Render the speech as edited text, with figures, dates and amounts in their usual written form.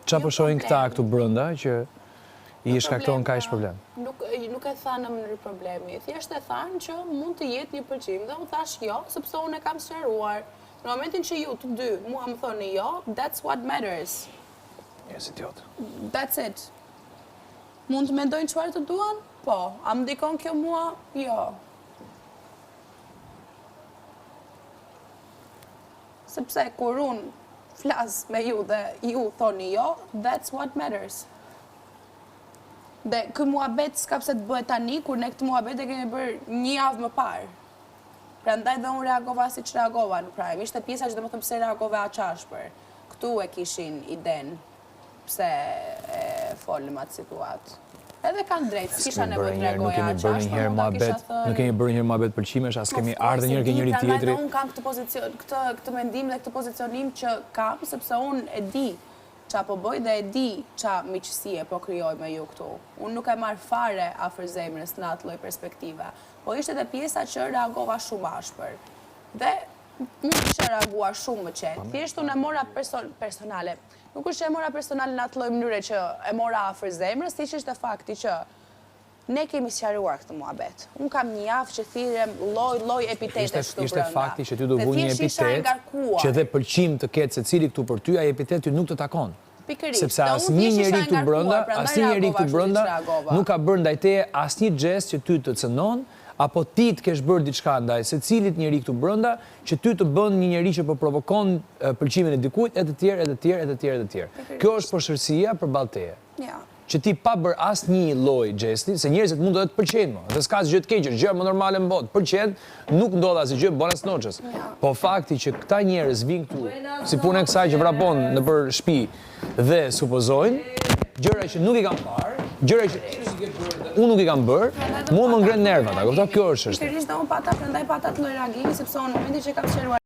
Ça po shohin këta këtu brenda që i shkakton kaq problem? Nuk, nuk e thanë në mënyrë problemi. Thjesht e thanë që mund të jetë një pëlqim dhe unë thashë jo, sepse unë e kam sqaruar. Në momentin që ju të dy mua më thoni jo, that's what matters. Yes, idiot. That's it. Mund të mendojnë çfarë të duan? Po. A më ndikon kjo mua? Jo. Sepse kur unë flas me ju dhe ju thoni jo, that's what matters. Dhe ky muhabet s'ka pse të bëhet tani, kur ne këtë muhabet e kemi bërë një javë më parë. Prandaj dhe unë reagova siç reagova në Prime. Ishte pjesa që domethënë pse reagova aq ashpër. Këtu e kishin idenë pse e folëm atë situatë. Edhe kanë drejtë, s'kisha nevojë të reagoja aq ashpër, mund ta kisha thënë. Nuk kemi bërë njëherë muhabet pëlqimesh, as kemi ardhur njëherë ke njëri tjetri. Prandaj dhe unë kam këtë pozicion, këtë këtë mendim dhe këtë pozicionim që kam, sepse unë e di ça po bëj dhe e di ça miqësie po krijoj me ju këtu. Unë nuk e marr fare afër zemrës në atë lloj perspektive. Po ishte dhe pjesa që reagova shumë ashpër. Dhe mund të kisha reaguar shumë më qetë. Thjesht unë e mora personale. Nuk është që e mora personale në atë lloj mënyre që e mora afër zemrës, thjesht ishte fakti që ne kemi sqaruar këtë muhabet. Unë kam një javë që thirrem lloj lloj epitetesh këtu brenda. Ishte fakti që ty t'u vu një epitet që dhe pëlqim të ketë secili këtu për ty, ai epitet ty nuk të takon. Pikërisht. Sepse asnjë njeri këtu brenda, asnjë njeri këtu brenda nuk ka bërë ndaj teje asnjë xhest që ty të cënon, apo ti të kesh bërë diçka ndaj secilit njeri këtu brenda që ty të bën një njeri që po provokon pëlqimin e dikujt e të tjerë e të tjerë e të tjerë e të tjerë. Kjo është poshtërsia përballë teje. Që ti pa bërë asnjë lloj xhesti, se njerëzit mund edhe të pëlqejnë mo, dhe s'ka asgjë të keqe, është gjëja më normale në botë, pëlqen, nuk ndodh asgjë, buenas noches. Po fakti që këta njerëz vijnë këtu, si puna e kësaj që vrapon nëpër shtëpi dhe supozojnë gjëra që nuk i kanë parë, gjëra që ti nuk i ke bërë dhe unë nuk i kam bërë, mua më ngren nervat, a kupton? Kjo është çështja. Pikërisht dhe unë pata, prandaj pata atë lloj reagimi, sepse unë në momentin që kam sqaruar.